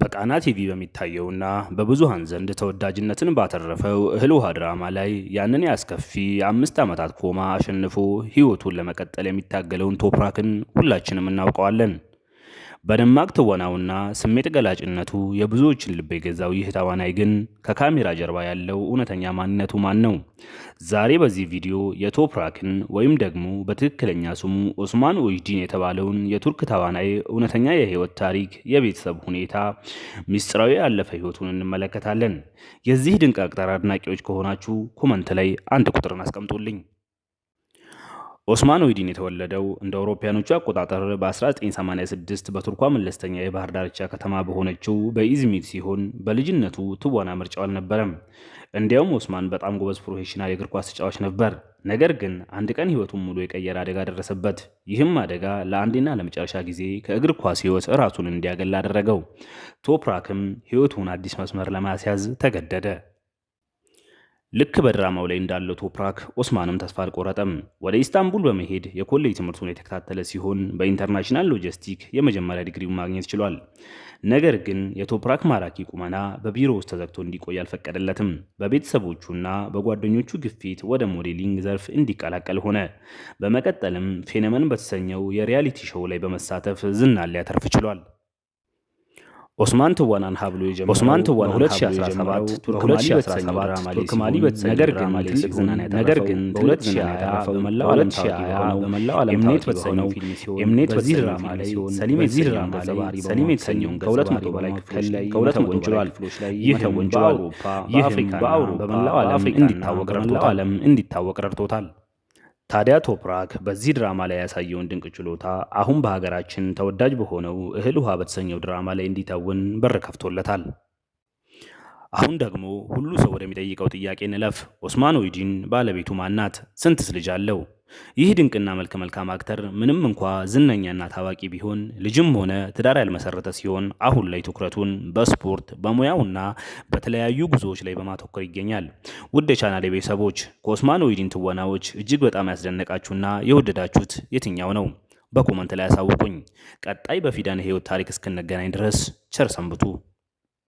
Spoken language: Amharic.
በቃና ቲቪ በሚታየውና በብዙሃን ዘንድ ተወዳጅነትን ባተረፈው እህል ውሃ ድራማ ላይ ያንን ያስከፊ የ5 ዓመታት ኮማ አሸንፎ ሕይወቱን ለመቀጠል የሚታገለውን ቶፕራክን ሁላችንም እናውቀዋለን። በደማቅ ትወናውና ስሜት ገላጭነቱ የብዙዎችን ልብ የገዛው ይህ ተዋናይ ግን ከካሜራ ጀርባ ያለው እውነተኛ ማንነቱ ማን ነው? ዛሬ በዚህ ቪዲዮ የቶፕራክን ወይም ደግሞ በትክክለኛ ስሙ ኦስማን ኦይዲን የተባለውን የቱርክ ተዋናይ እውነተኛ የህይወት ታሪክ፣ የቤተሰብ ሁኔታ፣ ሚስጥራዊ ያለፈ ህይወቱን እንመለከታለን። የዚህ ድንቅ actor አድናቂዎች ከሆናችሁ comment ላይ አንድ ቁጥርን አስቀምጡልኝ። ኦስማን ኦይዲን የተወለደው እንደ አውሮፓውያኖቹ አቆጣጠር በ1986 በቱርኳ መለስተኛ የባህር ዳርቻ ከተማ በሆነችው በኢዝሚት ሲሆን በልጅነቱ ትወና ምርጫው አልነበረም። እንዲያውም ኦስማን በጣም ጎበዝ professional የእግር ኳስ ተጫዋች ነበር። ነገር ግን አንድ ቀን ህይወቱን ሙሉ የቀየረ አደጋ ደረሰበት። ይህም አደጋ ለአንዴና ለመጨረሻ ጊዜ ከእግር ኳስ ህይወት ራሱን እንዲያገል አደረገው። ቶፕራክም ህይወቱን አዲስ መስመር ለማስያዝ ተገደደ። ልክ በድራማው ላይ እንዳለው ቶፕራክ ኦስማንም ተስፋ አልቆረጠም። ወደ ኢስታንቡል በመሄድ የኮሌጅ ትምህርቱን የተከታተለ ሲሆን በ international logistic የመጀመሪያ ዲግሪውን ማግኘት ችሏል። ነገር ግን የቶፕራክ ማራኪ ቁመና በቢሮ ውስጥ ተዘግቶ እንዲቆይ አልፈቀደለትም። በቤተሰቦቹና በጓደኞቹ ግፊት ወደ modeling ዘርፍ እንዲቀላቀል ሆነ። በመቀጠልም ፌነመን በተሰኘው የ reality show ላይ በመሳተፍ ዝናን ሊያተርፍ ችሏል። ኦስማን ትወናን ሀ ብሎ የጀመረው ኦስማን ትወናን በ2017 ቱርክ ማሊ በተሰኘው ነገር ግን ድራማ ላይ ትልቅ ሲሆን ዝናን ነገር ያተረፈው ግን ትልቅ ዝናን በ2020 ያተረፈው በመላው ዓለም ታዋቂ በ2020 በሆነው በመላው ዓለም ኤምኔት ታዋቂ በተሰኘው በሆነው ፊልም ሲሆን ኤምኔት በዚህ በተሰኘው ድራማ ፊልም ላይ ሲሆን ሰሊም በዚህ የተሰኘውን ድራማ ገጸ ላይ ባህሪ ሰሊም በመወከል የተሰኘውን ገጸ ከ200 ባህሪ በላይ በመወከል ክፍሎች ላይ ከ200 መተወን በላይ ችሏል። ክፍሎች ላይ ይህም መተወን ችሏል። በአውሮፓ፣ ይህም በአፍሪካና በአውሮፓ፣ በመላው ዓለም በአፍሪካና እንዲታወቅ በመላው ረድቶታል። ዓለም እንዲታወቅ ረድቶታል። ታዲያ ቶፕራክ በዚህ ድራማ ላይ ያሳየውን ድንቅ ችሎታ አሁን በሀገራችን ተወዳጅ በሆነው እህል ውሃ በተሰኘው ድራማ ላይ እንዲተውን በር ከፍቶለታል። አሁን ደግሞ ሁሉ ሰው ወደሚጠይቀው ጥያቄ እንለፍ። ኦስማን ኦይዲን ባለቤቱ ማናት? ስንትስ ልጅ አለው? ይህ ድንቅና መልከ መልካም actor ምንም እንኳ ዝነኛና ታዋቂ ቢሆን ልጅም ሆነ ትዳር ያልመሰረተ ሲሆን አሁን ላይ ትኩረቱን በስፖርት፣ በሙያውና በተለያዩ ጉዞዎች ላይ በማተኮር ይገኛል። ውድ የቻናሌ ቤተሰቦች፣ ከኦስማን ኦይዲን ትወናዎች እጅግ በጣም ያስደነቃችሁና የወደዳችሁት የትኛው ነው? በ comment ላይ ያሳውቁኝ። ቀጣይ በፊዳን የህይወት ታሪክ እስክንገናኝ ድረስ ቸር ሰንብቱ።